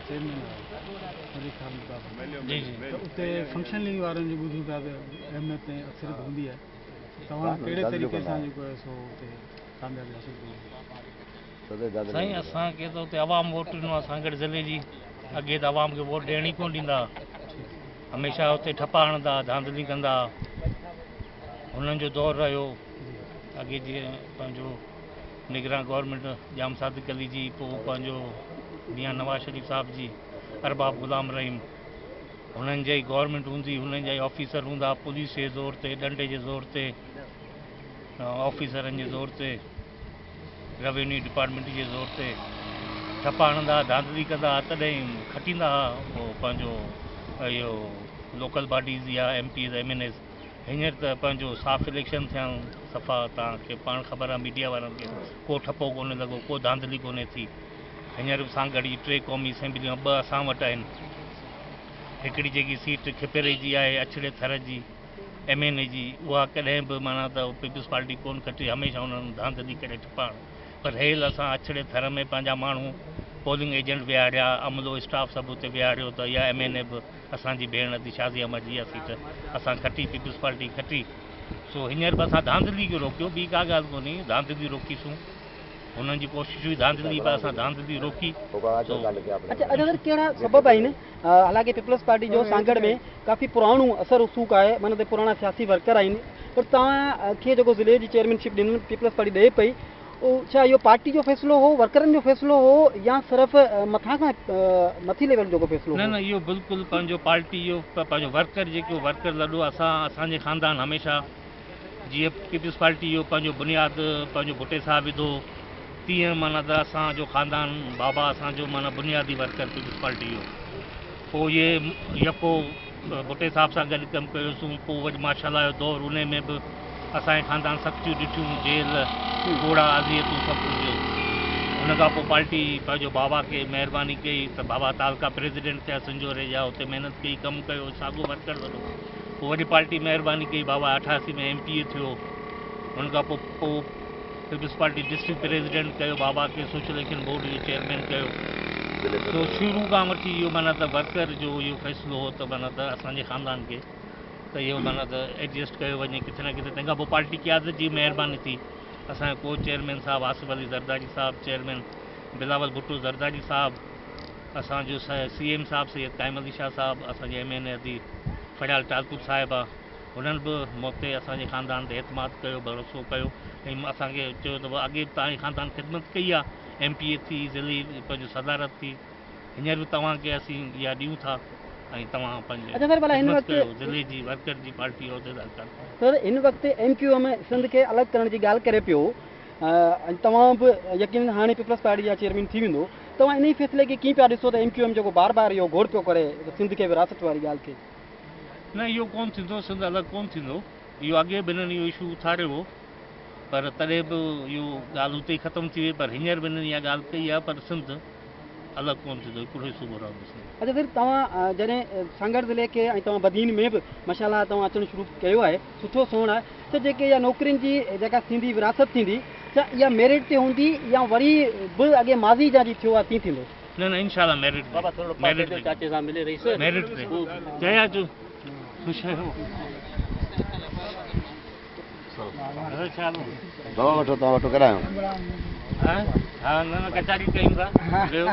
Chairman آهيو منهنجي خيال مطابق جي جي. ته اتي فنڪشن ليگ وارن جي ٻڌون پيا ته اهميت ۽ اڪثريت هوندي آهي توهان ڪهڙي طريقي سان جيڪو آهي سو اتي ڪاميابي حاصل ڪئي؟ سائين اسان کي ته اتي عوام ووٽ ڏنو آهي سانگهڙ ضلعي جي اڳي ته عوام کي ووٽ ڏيڻ ئي ڪونه ڏيندا هميشه اتي ٺپا هڻندا ڌانڌلي ڪندا هنن جو دور رهيو اڳي جيئن پنهنجو نگران گورنمينٽ ڄام صادق علي جي پوء پنهنجو ميان نواز شريف صاحب جي ارباب غلام رحيم هنن جي ئي گورنمينٽ هوندي هنن جا ئي آفيسر هوندا پوليس جي زور تي ڏنڊي جي زور تي آفيسرن جي زور تي روينيو ڊپارٽمينٽ جي زور تي ٺپا هڻندا ها ڌانڌلي ڪندا ها تڏهن کٽيندا ها پنهنجو اهو لوڪل باڊيز يا M P As M N As هينئر ته پنهنجو صاف اليڪشن ٿيا آهن صفا توهان کي پاڻ خبر آهي ميڊيا وارن کي ڪو ٺپو ڪونهي لڳو ڪو ڌانڌلي ڪونهي ٿي هينئر به سانگهڙ جي ٽي قومي اسيمبليون ٻه اسان وٽ آهن هڪڙي جيڪي سيٽ کپيري جي آهي اڇڙي ٿر جي ايم اين اي جي اها ڪڏهن به معنيٰ ته پيپلز پارٽي ڪونه کٽي هميشه انهن ڌانڌلي ڪري ٺپاڻ پر هيل اسان اڇڙي ٿر ۾ پنهنجا ماڻهو پولنگ ايجنٽ ويهاريا عملو اسٽاف سڀ اتي ويهاريو ته اها ايم اين اي به اسان جي ڀيڻ ادي شازيه احمد جي اها سيٽ اسان کٽي پيپلز پارٽي کٽي سو هينئر به اسان ڌانڌلي کي روڪيو ٻي ڪا ڳالهه ڪونهي ڌانڌلي روڪيسون هنن جي ڪوشش هئي ڌانڌلي پر اسان ڌانڌلي روڪي سو. اچا اچا سر ڪهڙا سبب آهن حالانڪه پيپلز پارٽي جو سانگهڙ ۾ ڪافي پراڻو اثر رسوخ آهي معنيٰ ته پراڻا سياسي ورڪر آهن پر توهان کي جيڪو ضلعي جي چيئرمين شپ ڏنل پيپلز پارٽي ڏئي پئي اهو ڇا اهو پارٽي جو فيصلو هو ورڪرن جو فيصلو هو يا صرف مٿان کان مٿي ليول جو ڪو فيصلو نه هو؟ نه اهو بلڪل پنهنجو پارٽي جو پنهنجو ورڪر جيڪو ورڪر لڏو اسان اسان جي خاندان هميشه جيئن پيپلز پارٽي جو پنهنجو بنياد پنهنجو ڀٽي صاحب وڌو تيئن معنيٰ ته اسان جو خاندان بابا اسان جو معنيٰ بنيادي ورڪر پيپلز پارٽي جو پوء اهي يڪو ڀٽي صاحب سان گڏ ڪم ڪيوسون پوء وري مارشل لا جو دور انهي ۾ به اسان جي خاندان سختيون ڏٺيون جيل ڪوڙا اذيتون سڀ ڪجهه ان کان پوء پارٽي پنهنجو بابا کي مهرباني ڪئي ته بابا تعلقه پريزيڊنٽ ٿيا سنجهوري جا اتي محنت ڪئي ڪم ڪيو ساڳو ورڪر وڏو پوء وري پارٽي مهرباني ڪئي بابا 88 ۾ ايم پي اي ٿيو ان کان پوء پوء پيپلز پارٽي ڊسٽرڪٽ پريزيڊنٽ ڪيو بابا کي سوشل ايڪشن بورڊ جو چيئرمين ڪيو سو شروع کان وٺي اهو معنيٰ ته ورڪر جو اهو فيصلو هو ته معنيٰ ته اسان جي خاندان کي ته اهو معنيٰ ته ايڊجسٽ ڪيو وڃي ڪٿي نه ڪٿي تنهن کان پوء پارٽي قيادت جي مهرباني ٿي اسان جو ڪو چيئرمين صاحب آصف علي زرداري صاحب چيئرمين بلاول ڀٽو زرداري صاحب اسان جو سي ايم صاحب سيد قائم علي شاهه صاحب اسان جي ايم اين اي ادي فريال ٽالپور صاحبه هنن به مون تي اسان جي خاندان تي اعتماد ڪيو ڀروسو ڪيو ۽ اسان کي چيو ته اڳي به توهان جي خاندان خدمت ڪئي آهي ايم پي اي ٿي ضلعي پنهنجو صدارت ٿي هينئر به توهان کي اسين اها ڏيون ٿا ۽ توهان پنهنجي اچا سر ڀلا هن خدمت وقت ڪيو ضلعي جي ورڪر جي پارٽي عهديدار ڪارڪن. سر هن وقت ايم ڪيو ايم سنڌ کي الڳ ڪرڻ جي ڳالهه ڪري پيو ۽ توهان به يقينن هاڻي پيپلز پارٽي جا چيئرمين ٿي ويندو توهان انهي فيصلي کي ڪيئن پيا ڏسو ته ايم ڪيو ايم جيڪو بار بار اهو گوڙ پيو ڪري ته سنڌ کي وراثت واري ڳالهه کي. نه اهو ڪونه ٿيندو سنڌ الڳ ڪونه ٿيندو اهو اڳي به هنن اهو اشو اٿاريو هو پر تڏهن به اهو ڳالهه اتي ئي ختم ٿي وئي پر هينئر به هنن اها ڳالهه ڪئي آهي پر سنڌ الڳ ڪونه ٿيندو هڪڙو ئي صوبو رهندو سنڌ. اچا سر توهان جڏهن سانگهڙ ضلعي کي ۽ توهان بدين ۾ به ماشاء الله توهان اچڻ شروع ڪيو آهي سٺو سوڻ آهي ته جيڪي اها نوڪرين جي جيڪا ٿيندي ورهاست ٿيندي ڇا اها ميرٽ تي هوندي يا وري به اڳي ماضي جا جي ٿيو آهي تيئن ٿيندو؟ نه نه انشاء الله ميرٽ تي ميرٽ تي چاچي سان ملي رئيس ميرٽ تي چيا جو خوش آهيو دوا وٺو توهان وٺو ڪرايو ها ها نه نه ڪچهري ڪيون ٿا ويو.